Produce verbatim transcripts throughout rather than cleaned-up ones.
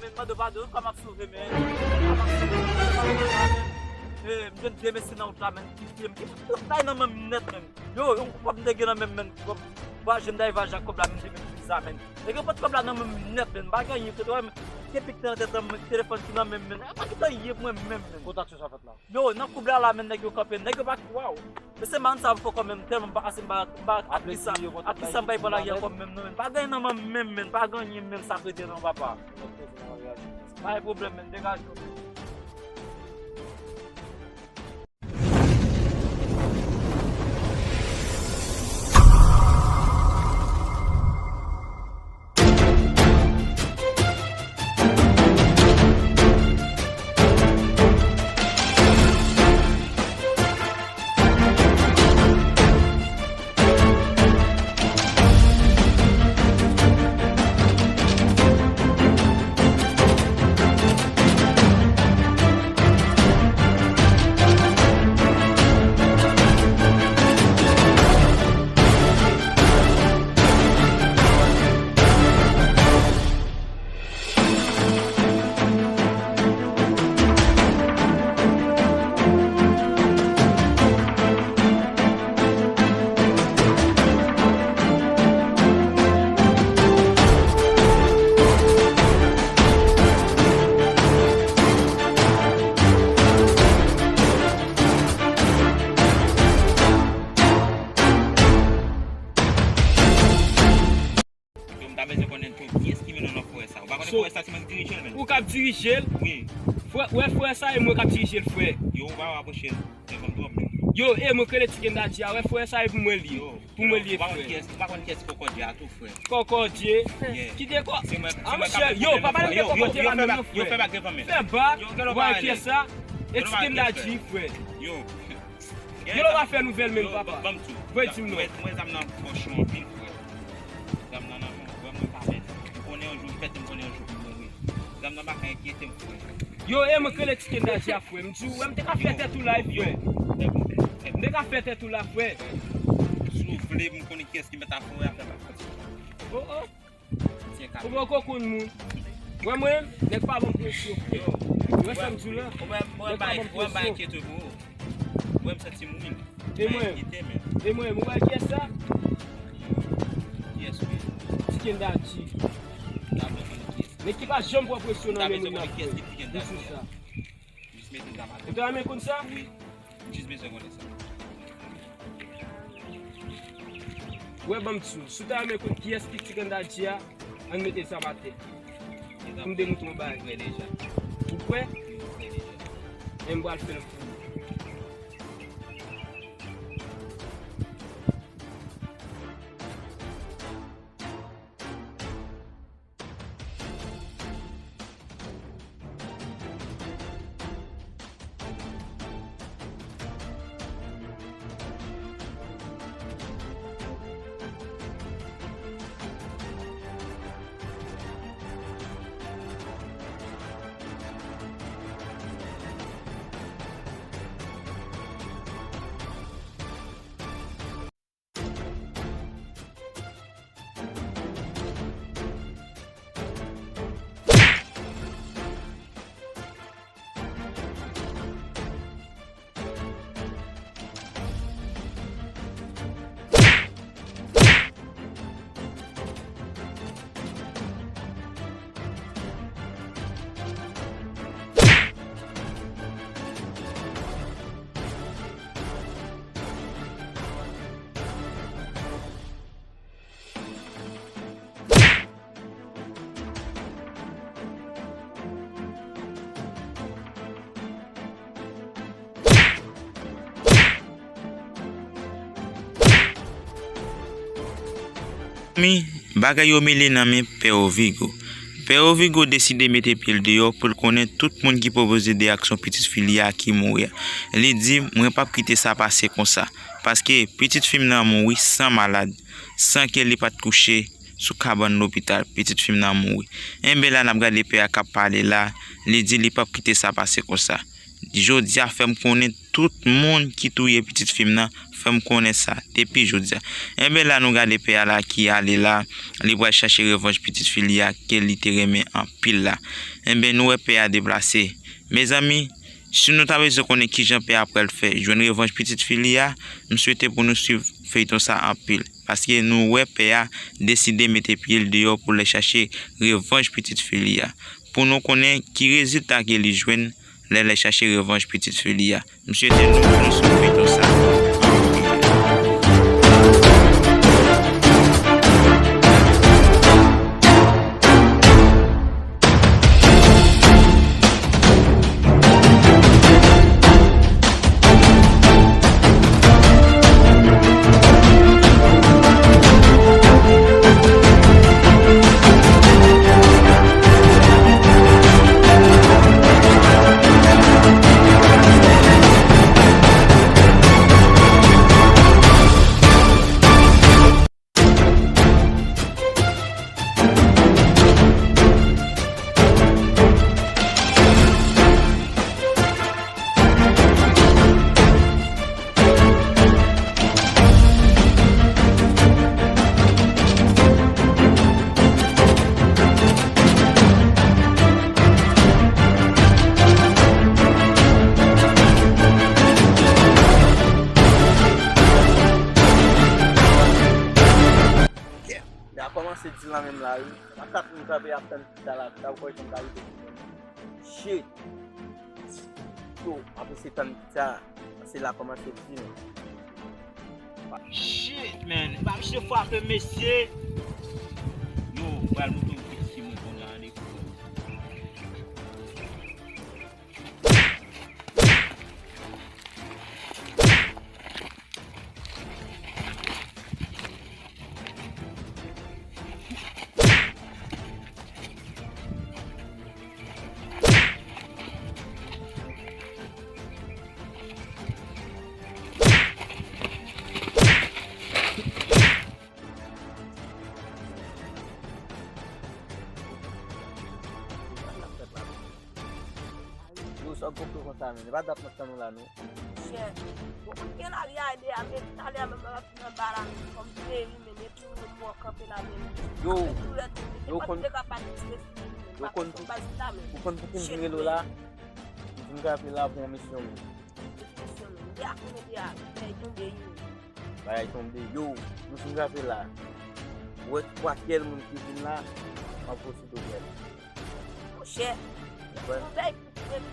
Men, mande padon, kòman m ap sove, men? Kòman m ap sove, men? Eh, m jwenn de mesye nan wout la, men, ki tiye m, ki pran kòb la nan men m nèt, men. Yo, yon kòb m te gen nan men m, men, kòb, va jwenn dayvaj ak kòb la, men, te met priz la, men. Nèg yo pran kòb la nan men m nèt, men, m pa gen anyen, kote w wè, men, gen pik nan tèt mwen, telefòn ki nan men m, men. E pa ki tan ye pou mwen menm, men. Kontak sou sa fèt la. Yo, nan koub la la, men nèg yo kanpe, nèg yo pa, waw. Men se man sa fò kò menm, tèlman m pa, ase m pa, m pa, ak kisa, ak kisa m bay bal aryè kò menm, non, men pa gen nan men menm, men pa gen anyen menm sa k rete non, papa. Pa gen pwoblèm, men degaje w, men. Yo, m ta bezwen konnen tou, kiyès ki mennen w nan forè sa? Ou pa konnen forè sa, se mwen k dirije l, menm. Ou k ap dirije l? Wi. Frè, wè frè sa, e mwen k ap dirije l, frè. Yo, ou pa rapwoche l. Yo, e mwen k rele Ti Kendadji a, wè frè sa, e pou mwen li ye. Pou mwen li ye, frè. Ou pa konn kiyès, ou pa konn kiyès Kòkòdye a tou, frè. Kòkòdye? Kite kò. A, monchè, yo, pa pale m de Kòkòdye la menm non, frè. Fè bak, ou pa wè kiyès sa? E Ti Kendadji, frè. Yo. Gen lè w pa fè nouvèl menm, papa. Ban m di w. Voye di m non. Mwen, mwen zam nan pòch mwen anpil, frè. Zam nan nan men mwen, mwen pa pè. M konnen yon jou m fèt, m konnen yon jou pou m mouri. Zam nan pa ka enkyete m, frè. Yo, e mwen k rele Ti Kendadji a, frè. M di w, wè, m te ka fè tèt ou la, frè. M te ka fè tèt ou la, frè. Si w vle, m konnen kiyès ki mèt a forè a, fè bak. Oh, oh. Ou poko konn moun. Wè mwen, nèg pa ban m presyon, frè. Wè sa m di w la? Nèg pa ban m presyon. Mwen, m santi m win. E mwen? E mwen, ou wè kiyès sa? Kiyès, wi? Ti Kendadji. Nèg ki pa janm pran presyon nan men moun nan, frè. Di sou sa. Ou ta renmen konn sa? Wi. M jis bezwen konnen sa. Wè, ban m di w, si w ta renmen konn kiyès ki Ti Kendadji a, ann mete zam atè. Pou m demontre w yon bagay. Ou prè? Ou prè? M prè deja. Men m pral fè l pou ou. Mi, bagay yo mele nan men Pè Ovigo. Pè Ovigo deside mete pye l deyò pou l konnen tout moun ki pwopoze de aksyon pitit fi li a ki mouri a. Li di, "Mwen p ap kite sa pase konsa, paske pitit fi m nan mouri san malad, san ke li pa t kouche sou kabann lopital, pitit fi m nan mouri. Enben la n ap gade pè a k ap pale la, li di li p ap kite sa pase konsa. Jodi a fè m konnen tout moun ki touye pitit fi m nan, fè m konnen sa depi jodi a. Enben la nou gade pè a la ki ale la, li pral chache revanj pitit fi li a ke li te renmen anpil la. Enben nou wè pè a deplase. Mezanmi, si nou ta bezwen konnen kijan pè a pral fè jwenn revanj pitit fi li a, m swete pou nou swiv feyton sa anpil. Paske nou wè pè a deside mete pye l deyò pou l al chache revanj pitit fi li a. Pou nou konnen ki rezilta ke li jwenn lè l al chache revanj pitit fi li a. M swete nou pou nou swiv feyton sa anpil. Kè, y a kòmanse di la menm la wi. Makat moun kanpe ap tann pita la, pita pou wè jan ka rive. Shit. Yo, apre se tann pita, se la kòmanse di nou. Shit, man. Ba misye frape, mesye. Yo, pral montre yon pitit fi mwen konn la, ale. Yo, sa w konplo konsa, men. E pa dat m ap tann ou la, non. Monchè, bon, kote gen lari a, de a, men talè a, men m ap nan ba la, men kòm peri, men epi ou mèt kanpe la, men. Yo, yo konn, yo konn, ou konn pou ki m rele w la? M vin kanpe la pou yon misyon, men. Misyon, men. De a konnen de a, fè tonbe, yo. Bagay tonbe. Yo, nou fin frape la. Ou wè twa kèl moun ki vin la, m ap posede w kèl. Monchè, ou bay pou mwen.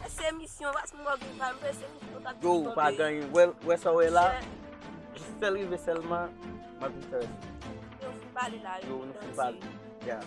Se misyon, paske mwen vin pa, mwen se misyon, ta di tonbe. Yo, ou pa genyen. Wè, wè sa w wè la? Monchè. Jis fè l rive sèlman, m ap vin fè rès. Yo, fin pale la, yo, nou fin pale. Ya.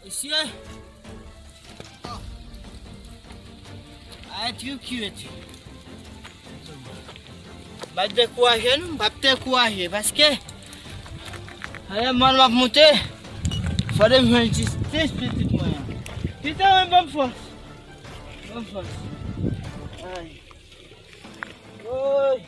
Mesye! Ay, trip ki rete. M pa dekouraje non, m p ap dekouraje, paske alè mòn m ap monte, fò de m jwenn jistis pitit mwen an. Pita mwen ban m fòs. Ban m fòs. Ay. Woy.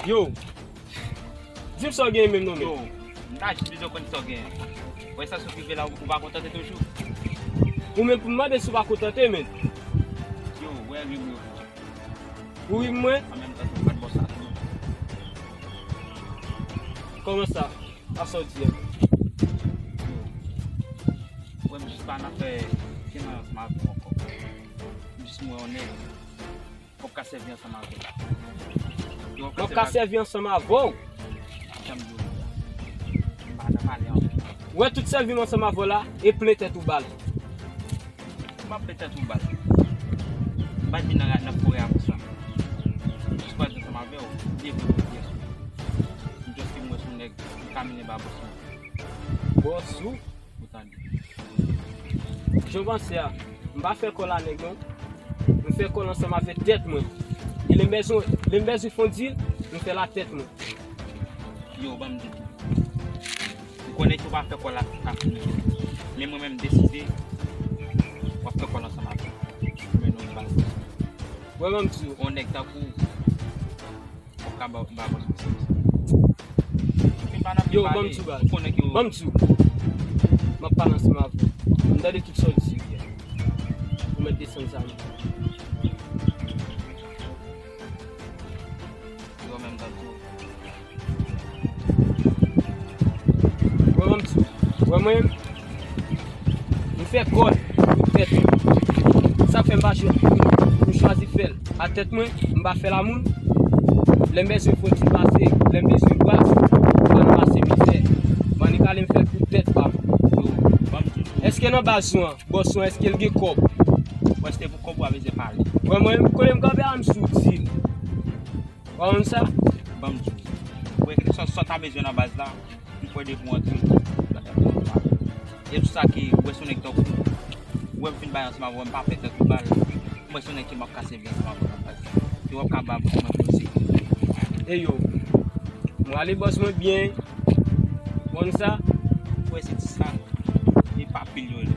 Yo, di m sa w genyen menm non, men. Yo, m ta jis bezwen konn sa w genyen. Wè sa sou ki rive la, ou pa kontante toujou? Ou menm pou m mande si w pa kontante, men. Yo, wè ri m yo. Ou ri m mwen? An menm tan tou, pa t bò sa tou. Kòman sa? A sa w di a? Yo, wè m jis pa nan fè kenanm ansanm avè w ankò. M jis m wè yon nèg. W ap ka sèvi ansanm avè l. Yo, w ap ka sèvi ansanm avè w. Jan m di w la. M pa nan pale anpil. Ou wè tout sèvi m ansanm avè w la, e plen tèt ou bal. M pa plen tèt ou bal. M pa t vin nan, nan forè a pou sa. M jis pral ansanm avè w, devlope pyès ou. M jis ke m wè s on nèg, m ka mennen ba bòs mwen. Bòs ou? Ou tande. Jan w panse a, m pa fè kòl a nèg non. M fè kòl ansanm avèk tèt mwen. E lè m bezwen, lè m bezwen fè on dil, m fè l a tèt mwen. Yo, ban m di tou. M konnen ke w pa fè kòl ak, ak moun. Men mwen menm m deside w ap fè kòl ansanm avè m. Men non, m pa l. Wè, ban m di w. On nèg tankou w. Ou ka ba, ba bòs mwen sèvis. Yo, ban m di w baz. Ban m di w. M ap pale ansanm avè w. M tande tout sa w di a. Ou mèt desann sa menm. Yo, menm tande. Wè, ban m di w. Wè mwen, m fè kòl pou tèt mwen. Sa k fè m pa chwa-, m chwazi fè l a tèt mwen, m pa fè l a moun. Lè m bezwen fè on ti pase, lè m bezwen baz, m pa pase mizè. Mannik ale m fè l pou tèt pa m. Èske nan baz ou an, bòs ou an, èske l gen kòb? Mwen, se te pou kòb ou a bezwen pale. Wè mwen, kote m kanpe a, m sou dil. Ou konprann sa? Ban m di w. Wè, kèlkeswa sa w ta bezwen nan baz la, m kwè depi w antre, w ap fè yon pa. E tout sa ki, ou wè s on nèg tankou w, ou wè m fin bay ansanm avè w, m pa pè tankou bal, m wè s on nèg ke m ap ka sèvi ansanm avè w nan baz la. E w ap ka ba bòs mwen plis. E yo, mwen ale bòs mwen byen, ou konn sa? Ou wè se ti sa, e pa pil yo ye.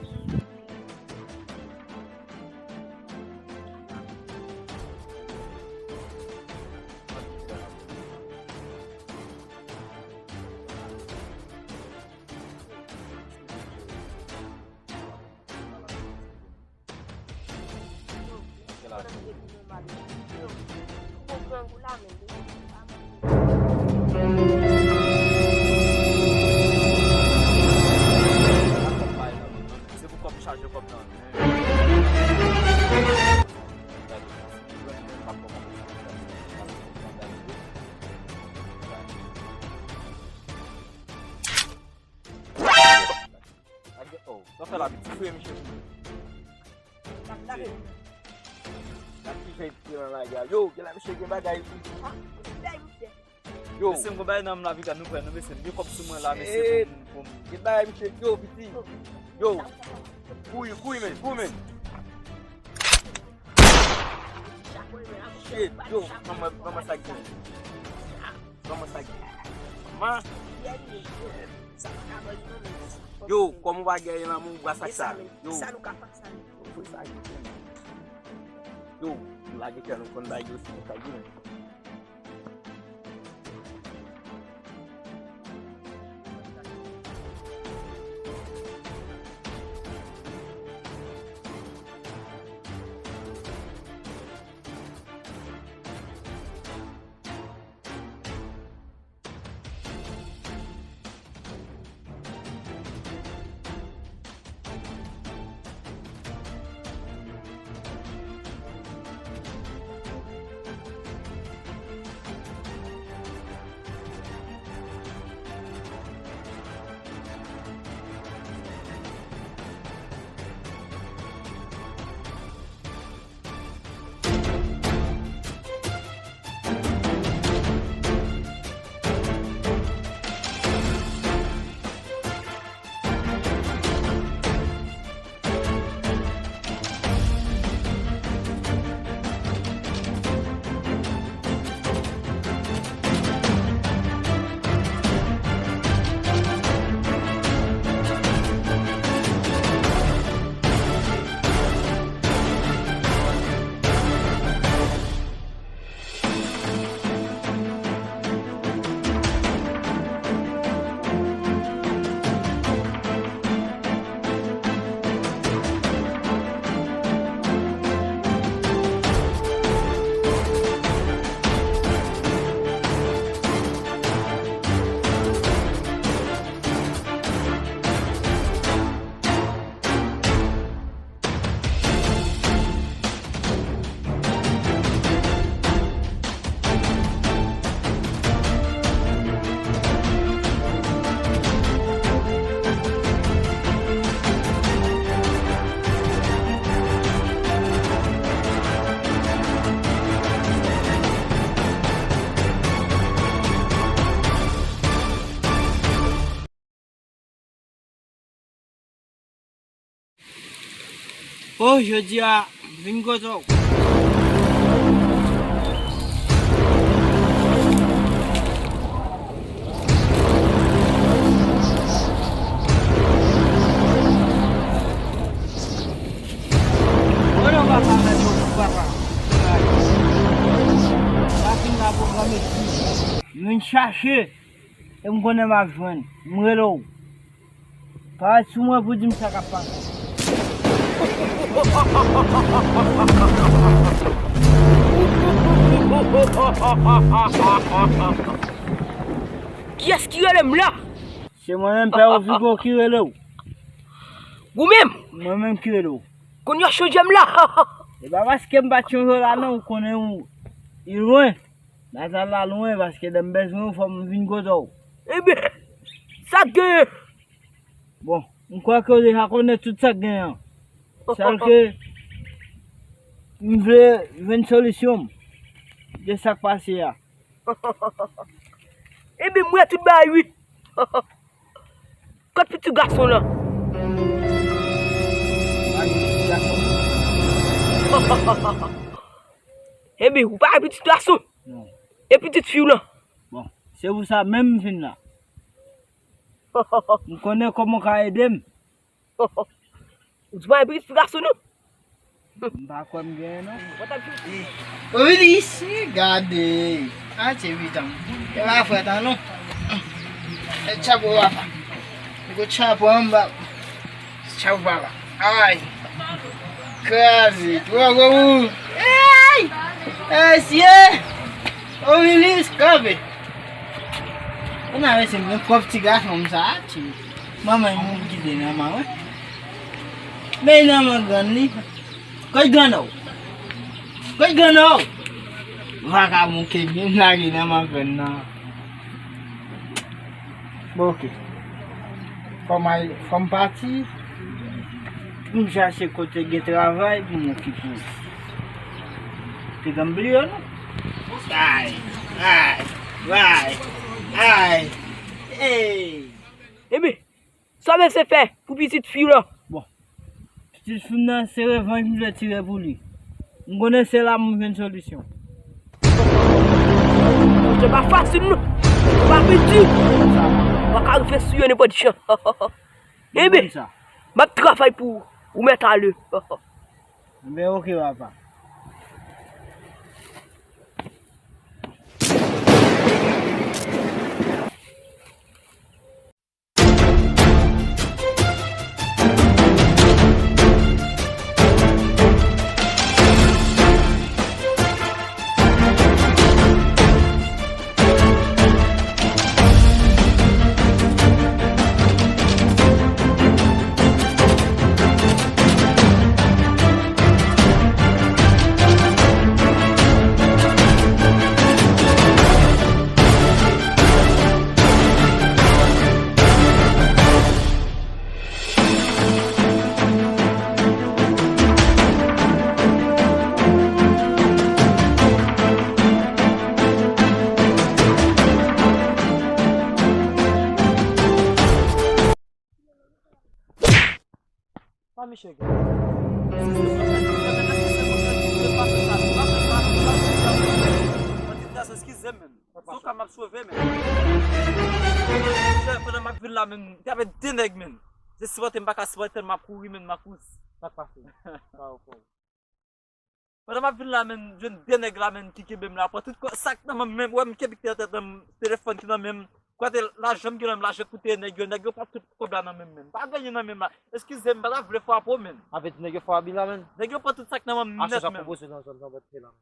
Se pou kòb chaje kòb nan. Sa fè la piti fre, misye. Gad ki jan l pran nan lagè a. Yo, gen la misye gen bagay. Yo. Mesye, m gon bagay nan m la, piga nou pran, nou mesye, m gen kòb sou mwen la, mesye, pou m, pou m. Gen bagay, misye, yo, piti. Yo. Kouri, kouri, men, kouri, men. Shit, yo, kòman, kòman sa gen? Kòman sa gen? Man. Yo, kòman w pa gen nan men w, bwa sak sa? Yo. Fwe sa gen. Yo, lage kè nou konn bagay yo si nou ka gen. Oh, jodi a, vin kote w. Oh non, papa, mèt yo, papa. Sa fin la pwogram etid. Vin chache, e m konnen m ap jwenn. M rele w. Parèt sou mwen pou di m sa k ap pase. Kiyès ki rele m la? Se mwen menm, Pè Rodrigo ki rele w. Ou menm? Mwen menm ki rele w. Kounye a w chonje m la. E pa paske m pa t chonje w la non, ou konnen ou, li lwen. Batay la lwen, paske lè m bezwen w, fò m vin kote w. Ebyen, sa k genyen? Bon, m kwè ke w deja konnen tout sa k genyen an. Sèl ke m vle jwenn solisyon m de sa k pase a. Ebyen, m wè tout bagay wi. Kot pitit gason lan? Ebyen, ou pa gen pitit gason? Non. E pitit fi w lan? Bon, se pou sa menm m vin la. M konnen kòman w ka ede m. Ou di pa gen pitit gason non? M pa kwè m genyen non. Ou vin isi, gade. A, ti vidan. E pa frèt an non. E chapo papa. E ko chapo anba. Chapo papa. Ay. Kraze. Gwo gwo ou. Ay. Esye. Ou vin isi, kanpe. Ou nan wè se mwen kòb ti gason m sa, ti. Manman yon moun kite nan man, wi. Men nan man grann li. Kote grann ou? Kote grann ou? Vakabon ke byen lage nan man grann nan. Bon, ok. Fò m al, fò m pati. Pou m chache kote gen travay pou m okipe. Te gen bliye, non? Ay, ay, ay, ay. Ey! Ebyen, sa w bezwen fè pou pitit fi w lan? Bon, pitit fi m nan, se revanj m vle tire pou li. M konnen se la m jwenn solisyon. Se pa fasil non. Se pa piti. Ou pa ka rive sou yo nenpòt jan. Ebyen, m ap travay pou ou, ou mèt ale. Ebyen, ok, papa. Pa miche gen. Eskize m, men. Sou ka m ap sove, men. Pandan m ap vin la, men, te avè de nèg, men. Se sipòte m pa ka sipòte, m ap kouri, men, m ap kouri. Sa k pase? Sa yo fè w? Pandan m ap vin la, men, jwenn de nèg la, men, ki kenbe m la, pran tout kò, sa k nan men m, men, wè m kenbe ki nan tèt mwen, telefòn ki nan men m, kote lajan m gen nan men m, lajan koute nèg yo, nèg yo pran tout kòb la nan men m, men. Pa gen anyen nan men m la. Eskize m, m pa ta vle frape w, men. Avè di nèg yo frape la, men. Nèg yo pran tout sa k nan men m nèt, men. Aksyon sa konpoze nan zòn nan, bèt la, men.